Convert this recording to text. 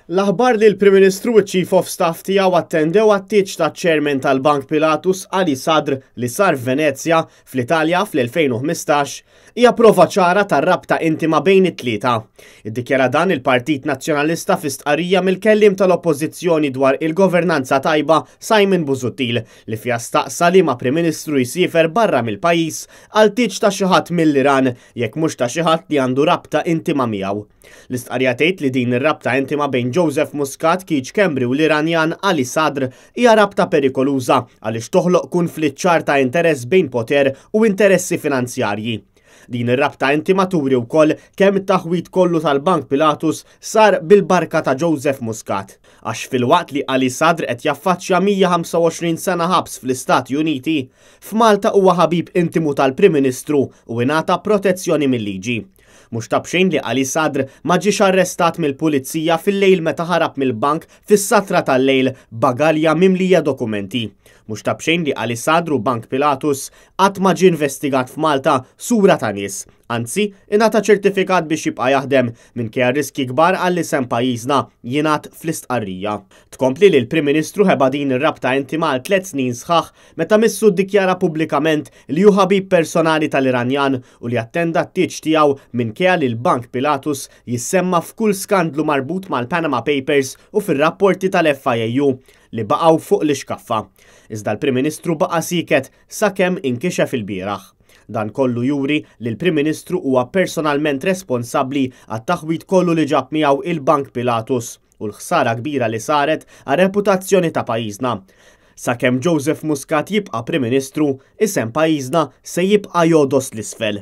L-aħbar li l-Prim Ministru u ċ-Chief of Staff tiegħu attendew għat-tieġ taċ-Chairman tal-Bank Pilatus Ali Sadr li sar f'Venezja, fl-Italja fl-2015, hija prova ċara tar-rabta intima bejn it-tlieta. Iddikjara dan il-Partit Nazzjonalista fi stqarrija mill-kelliem tal-Oppożizzjoni dwar il-governanza tajba Simon Busuttil li fiha staqsa liema Prim Ministru jsiefer barra mill-pajjiż għal tieġ ta' xi ħadd mill-Iran jekk mhux ta' xi ħadd li għandu rabta intima miegħu. L-istqarrija tgħid li din ir-rabta intima bejn Joseph Muscat, Keith Schembri u l-Iranjan Ali Sadr hija rabta perikoluża għaliex toħloq kunflitt ċar ta' interess bejn poter u interessi finanzjarji. Din ir-rabta intima turi wkoll kemm it-taħwid kollu tal-Bank Pilatus sar bil-barka ta' Joseph Muscat. Għax filwaqt li Ali Sadr qed jaffaċċja 125 sena ħabs fl-Istati Uniti, f'Malta huwa ħabib intimu tal-Prim Ministru u ingħata protezzjoni mil-liġi. Mhux ta' b'xejn li Ali Sadr ma ġiex arrestat mill-pulizija fil-lejl meta ħarab mill-bank fis-satra tal-lejl b'bagalja mimlija dokumenti. Mhux ta' b'xejn li Ali Sadr u Bank Pilatus qatt ma ġie investigat f'Malta sura ta' nies. Anzi, ingħata ċertifikat biex jibqa' jaħdem minkejja riskji kbar għall-isem pajjiżna, jingħad fl-istqarrija. Tkompli li l-Prim Ministru ħeba din ir-rabta intima għal tliet snin sħaħ meta missu ddikjara pubblikament li hu ħabib personali tal-Iranjan u li attenda t-tieġ tiegħu minkejja li l-Bank Pilatus jissemma f'kull skandlu marbut mal-Panama Papers u fir-rapporti tal-FIAU li baqgħu fuq l-ixkaffa. Iżda l-Prim Ministru baqa' sieket sakemm inkixef ilbieraħ. Dan kollu juri li l-Prim Ministru huwa personalment responsabbli għat-taħwid kollu li ġab miegħu il-Bank Pilatus u l-ħsara kbira li saret għar-reputazzjoni ta' pajjiżna. Sakemm Joseph Muscat jibqa' Prim Ministru, isem pajjiżna se jibqa' jogħdos 'l isfel.